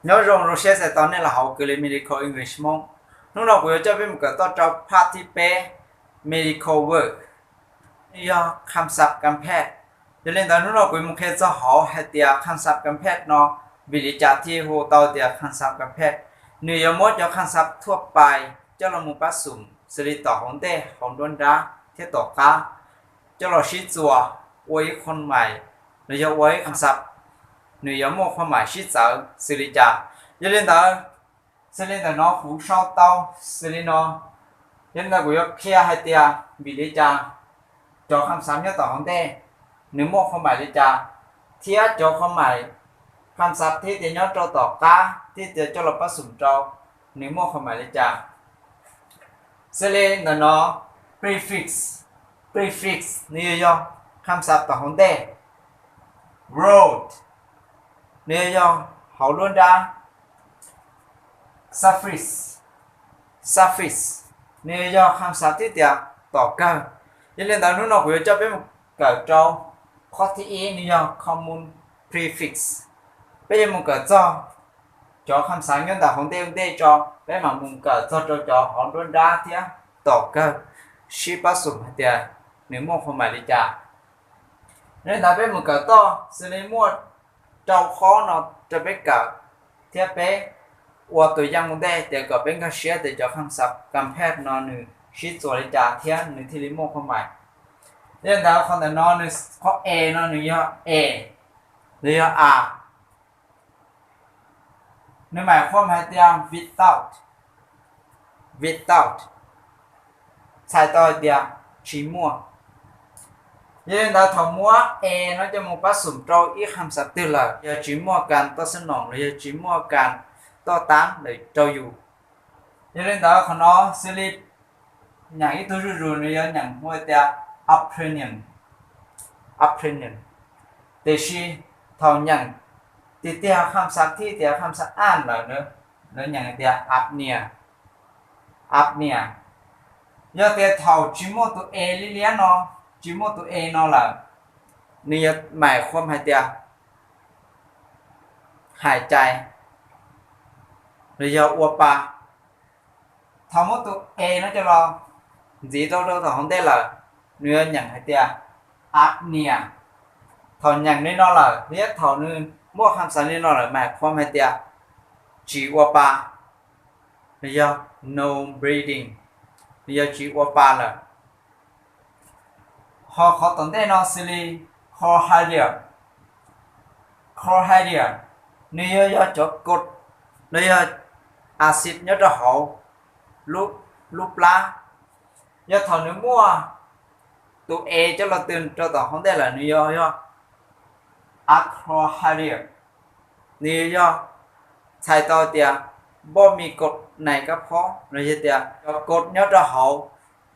Nyob zoo, zoo siab txais tos nej los hauv kws li Medical English Hmoob. Hnub no kuv yuav coj peb mus kawm toj rau part thib peb, medical word, yog kham xab kam phej. Yog li ntawd hnub no kuv mus qhia txog hauv hais tias kham xab kam phej no vim li cas thiaj hu tau tias kham xab kam phej. Nws yuav muab cov kham xab thuaj pais coj los mus pab xum xws li tom hauv ntej, hauv nruab nrab thiab tom qab, coj los sib txuas ua ib qho mais, los yog ua ib kham xab, nws yuav muaj qhov mais sib txawv xws li cas. Yog li ntawd, xws li ntawm no kuv sau tau xws li no. Yog li ntawd kuv yuav qhia hais tias vim li cas cov kham xab nyob tom hauv ntej nws muaj qhov mais li cas, thiab cov qhov mais kham xab thiab tias nyob rau tom qab thiab tias coj los pab xum rau nws muaj qhov mais li cas. Xws li ntawm no, prefix, prefix nws yog, yog kham xab tom hauv ntej. Word nws yog, yog hauv nruab nrab. Suffix, suffix nws yog, yog kham xab thiab tias tom kawg. Yog li ntawd hnub no kuv yuav coj peb mus kawm rau qhov thib ib, nws yog common prefix. Peb yuav mus kawm txog cov kham xab nyob ntawm hauv ntej ua ntej tso, peb mam mus kawm txog rau cov hauv nruab nrab thiab tom kawg, sib pab xum hais tias nws muaj qhov mais li cas. Yog li ntawd peb mus kawm toj xws li muaj rau qhov no rau peb kawm, thiab peb ua tus yeej ua ntej tias kom peb nkag siab tias cov kham xab kam phej no nws sib txuas li cas thiab nws thiaj li muaj qhov mais. Yog li ntawd qhov ntawm no nws, qhov A no nws yog A, nws yog a, nws mais qhuam hais tias without, without, txhais tau hais tias tsis muaj. Yog li ntawd thaum muab A no coj mus pab xum rau ib kham xab twg lawm, yog tsis muaj kas toj xab noom los yog tsis muaj kas toj tab lawm rau yus. Yog li ntawd qhov no xws li nyeem ib tug zuj zus nws yuav nyeem hu tias opinion, opinion. Tiam sis thaum nyeem tiag tiag kham xab thiab tias kham xab aj lawm, lawv nyeem tias apnea, apnea. Yog tias thaum tsis muaj tus A liab liab no, tsis muaj tus A no lawm, nws yuav mais qhuam hais tias hais cai, los yog ua pa. Thaum muab tus A no coj los ntxiv rau rau tom hauv ntej lawm, nws yuav nyeem hais tias apnea. Thaum nyeem li no lawm thiab thaum nws muaj kham xab li no lawm mais qhuam hais tias tsis ua pa, los yog no breathing, los yog tsis ua pa lawm. Ho qhov tom ntej no xws li carbohydrate, carbohydrate nws yog, yog cov kod, los yog acid nyob rau hauv lub, lub plab. Yog thaum nws muaj tus A coj los twm rau tom hauv ntej lawm nws yog, yog acarbohydrate, nws yog txhais tau tias npoj mi kod nais kab phob los yog tias cov kod nyob rau hauv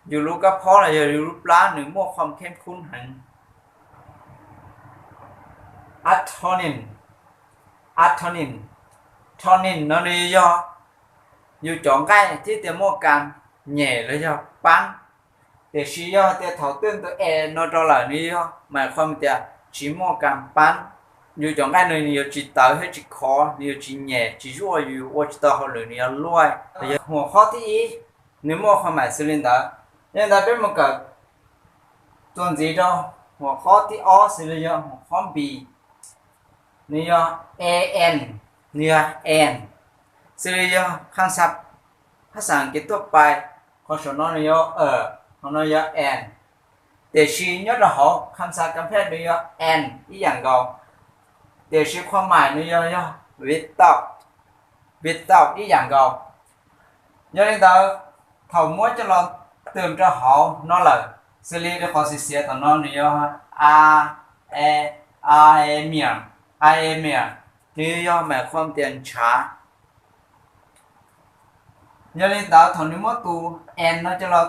yus lub kab phob los yog yus lub plab nws muaj qhov khem khub heev. Adenine, adenine, adenine no nws yog yus cov nqaij thiab tias muaj kas nyem los yog pab. Tiam sis yog tias thaum twm tus A no rau lawm nws yog mais qhuam tias tsis muaj kas pab. Yus cov nqaij nws yuav tsis tawv thiab tsis khov, nws yuav tsis nyem tsis zuaj, yus ua tsis tau hauj lwm nws yuav luaj. Yog huam qhob thib ib nws muaj qhov mais xws li ntawd. Yog li ntawd peb mus kawm txuas ntxiv rau huam qhob thib ob xws li yog huam qhob B, nws yog an, nws yog an, xws li yog kham xab phab xas Askiv tuaj pais, qhov saum no nws yog a, qhov no yog an. Tiam sis nyob rau hauv kham xab kam phej nws yog an ib yam nkaus, tiam sis qhov mais nws yog, yog without, without ib yam nkaus. Yog li ntawd thaum muab coj los twm rau hauv no lawm, xws li qhov xiav xiav tom no nws yog a, e, anemia, anemia, nws yog mais qhuam tias ntshav. Yog li ntawd thaum nws muab tus an no coj los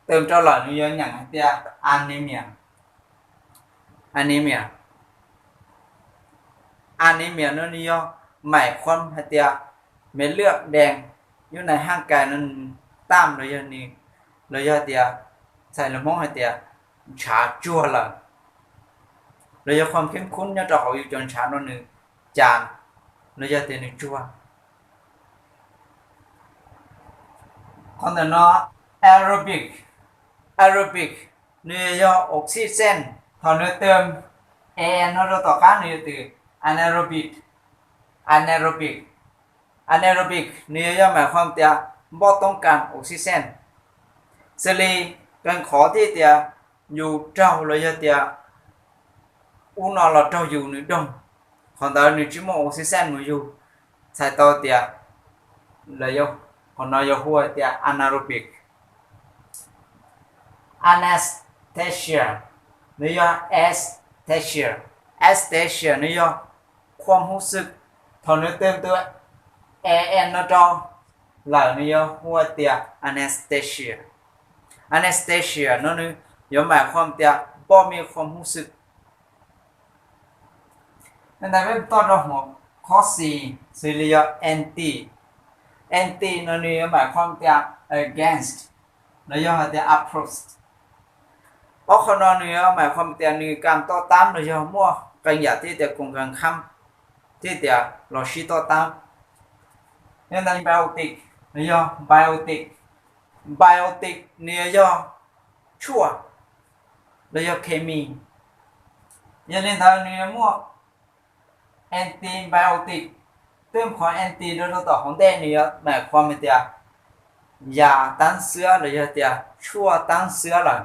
twm rau lawm nws yuav nyeem hais tias anemia, anemia, anemia no nws yog mais qhuam hais tias me lwaj dees, yus nais haj kais no tam los yog nws, los yog tias txhais lus Hmoob hais tias ntshav tsuag lawm, los yog qhov khem khub nyob rau hauv yus cov ntshav no nws cas. los yog tias nws tsuag. Qhov ntawm no, aerobic, aerobic, nws yog oxygen, thaum nws tws en no rau tom qab nws yog tws anaerobic, anaerobic, anaerobic nws yog yog mais qhov tias npoj toob kas oxygen, xws li qee qhov thiab tias yus raug los yog tias ub no los raug yus nws doog, qhov ntawd nws tsis muaj oxygen mus yug, txhais tau tias, qhov no yog hu tias anaerobic. Anesthesia, nws yog aesthesia, aesthesia nws yog khuam hub xwb, thaum nws tws tus en no rau lawm nws yuav hu tias anesthesia, anesthesia no nws yuav mais qhov tias npoj me khuam hub xwb. Ntawd peb toj rau hauv qhov xis, xws li yog anti, anti no nws yuav mais qhov tias against, los yog hais tias opposite. Ob qhov no nws yuav mais qhov tias nws kam toj tab los yog muaj qee yam thiab tias koos kas khab thiab tias los sib toj tab. Yog ntawd biotic, los yog biotic, biotic nws yuav yog tshuaj los yog khes mis. Yog li ntawd nws yuav muaj antibiotic, twb qhov anti rau rau tom hauv ntej nws yuav mais qhov tias yam tab xwab los yog tias tshuaj tab xwab lawm.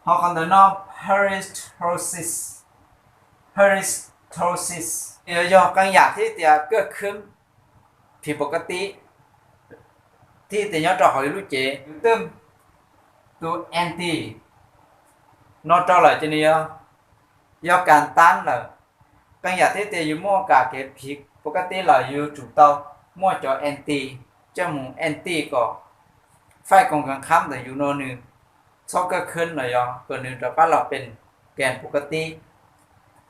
Ho qhov ntawm no, peritonitis, peritonitis yuav yog qee yam thiab tias kaj khwb phim pov ka tib thiab tias nyob rau hauv yus lub cev, yus twb tus anti no rau lawm ces nws yog kas tab lawm. Qee yam thiab tias yus muaj kas kev phim pov ka tib lawm yus tsum tau muaj cov anti coj mus anti kom faij koos kas khab ntawm yus no nws txhob kaj khwb los yog kom nws rov qab los pes kas pov ka tib.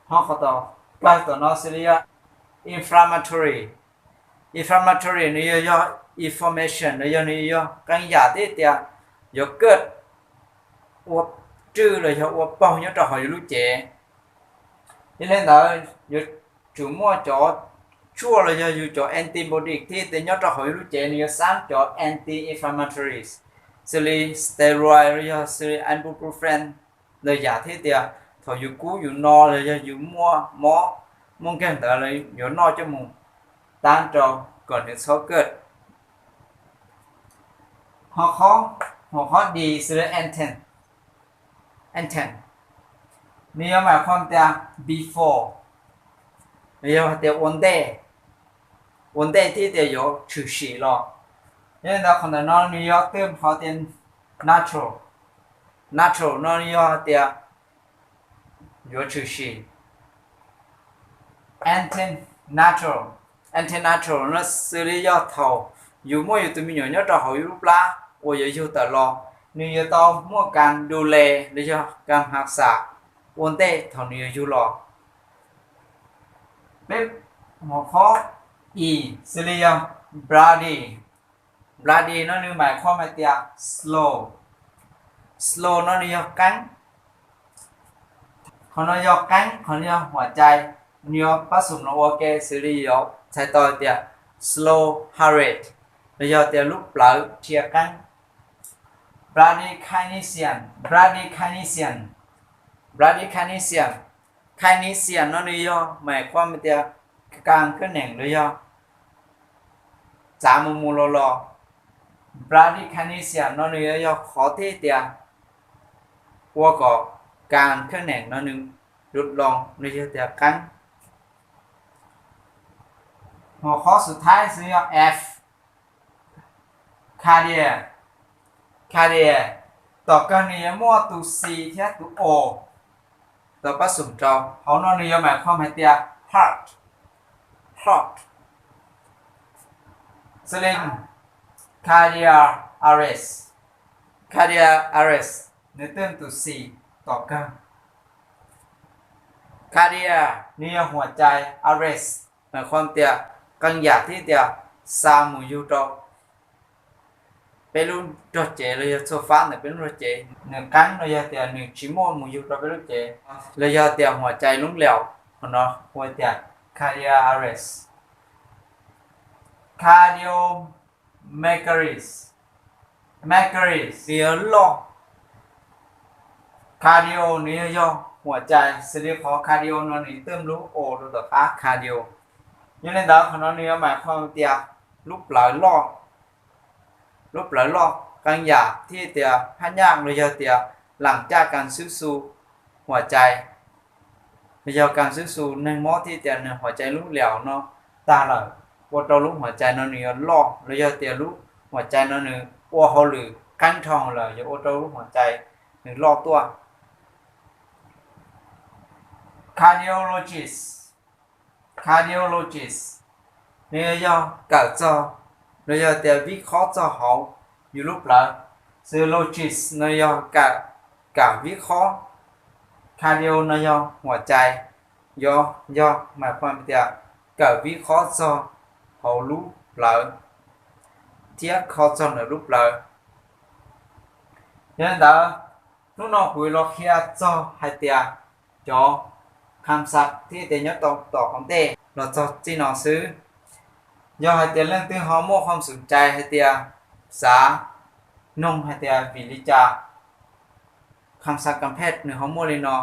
Ho qhov tom kawg tom no xws li yog inflammatory, inflammatory nws yog yog inflammation los yog nws yog qee yam thiab tias yuav kaj ua rwj los yog ua paug nyob rau hauv yus lub cev. Yog li ntawd yuav tsum muaj cov tshuaj los yog yus cov antibody thiab tias nyob rau hauv yus lub cev nws yuav xab cov anti-inflammatories, xws li steroid los yog xws li ibuprofen, ntawm yam thiab tias thaum yus kub yus no los yog yus muaj mob muaj nkeeg ntawd yuav noj coj mus tab rau kom nws txhob kaj. Ho qhov, ho qhov dis xws li anten, anten nws yuav mais qhov tias before, nws yog hais tias ua ntej, ua ntej thiab tias yuav tshwm sim los. Yog li ntawd qhov ntawm no nws yuav twb qhov tias natural, natural no nws yog hais tias yuav tshwm sim. Antenatal, antenatal no xws li yog thaum yus muaj yus tus me nyuam nyob rau hauv yus lub plab uas yuav yug tawm los, nws yuav tau muaj kas du le los yog kas hma xam ua ntej thaum nws yuav yug los. Peb mus qhov i xws li yog bloody, bloody no nws mais qhov hais tias slow, slow no nws yog qeeb, qhov no yog qeeb, qhov no yog huam cai, nws yuav pab xum no ua ke xws li yuav txhais tau tias slow heart rate los yog tias lub plawv dhia qeeb. Bradykinasia, bradykinasia, bradykinasia, kinasia no nws yog mais qhov hais tias kas khab nees los yog txav mus mus los los. Bradykinasia no nws yuav yog qhov thiab tias ua kom kas khab nees no nws du loo los yog tias qeeb. Ho qhov xub thawj xwb yog F, cardiac, cardiac, tom kawg nws yuav muaj tus C thiab tus O tau pab xum rau. Hauv no nws yuav mais qhov hais tias heart, heart, xws li cardiac arrest, cardiac arrest nws twb tus C tom kawg. Cardiac nws yog huam cai, arrest mais qhov tias qee yam thiab tias xa mus yug rau peb lub nrog cev los yog txhua fab ntawm peb lub nrog cev nws qeeb los yog tias nws tsis muaj mus yug rau peb lub cev los yog tias huam cai loob liaus, qhov no hu tias cardiac arrest. cardiac arrest, cardiomyopathy, myopathy nws yog loj. Cardio nws yog, yog huam cai, xws li qhov cardio no nws twb lub o rau tom qab cardio. Yog li ntawd qhov no nws yuav hais qhov tias lub plawv loj, lub plawv loj qee yam thiab tias phab nyaj los yog tias lam caj kas xub xu huam cai, los yog kas xub xu neeg mob thiab tias nws huam cai lub liaus no tag lawm, ua rau lub huam cai no nws yuav loj, los yog tias lub huam cai no nws ua hauj lwm qeeb dhau lawm yuav ua rau lub huam cai nws loj tuaj. Cardiologist, cardiologist nws yog kawm txog, los yog tias vib qhob txog hauv yus lub plawv. Xws logist no yog kawm, kawm vib qhob. Cardio no yog huam cai, yog, yog hais tias kawm vib qhob txog hauv lub plawv thiab kho txog ntawm lub plawv. Yog li ntawd, hnub no kuv yuav los qhia txog hais tias cov kham xav thiab tias nyob tau tom hauv ntej los txog txij no xwb. Yog hais tias leej twg ho muaj qhov xum cai hais tias xav noog hais tias vim li cas kham xav kam phet nws ho muaj li no,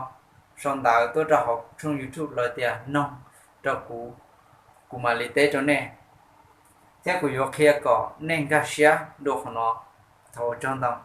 sau ntawv tuaj rau hauv tshooj YouTube los tias noog rau kuv, kuv mam li teb rau nej, thiab kuv yuav qhia kom nej nkag siab dua qhov no. Thov ua tsaug ntau.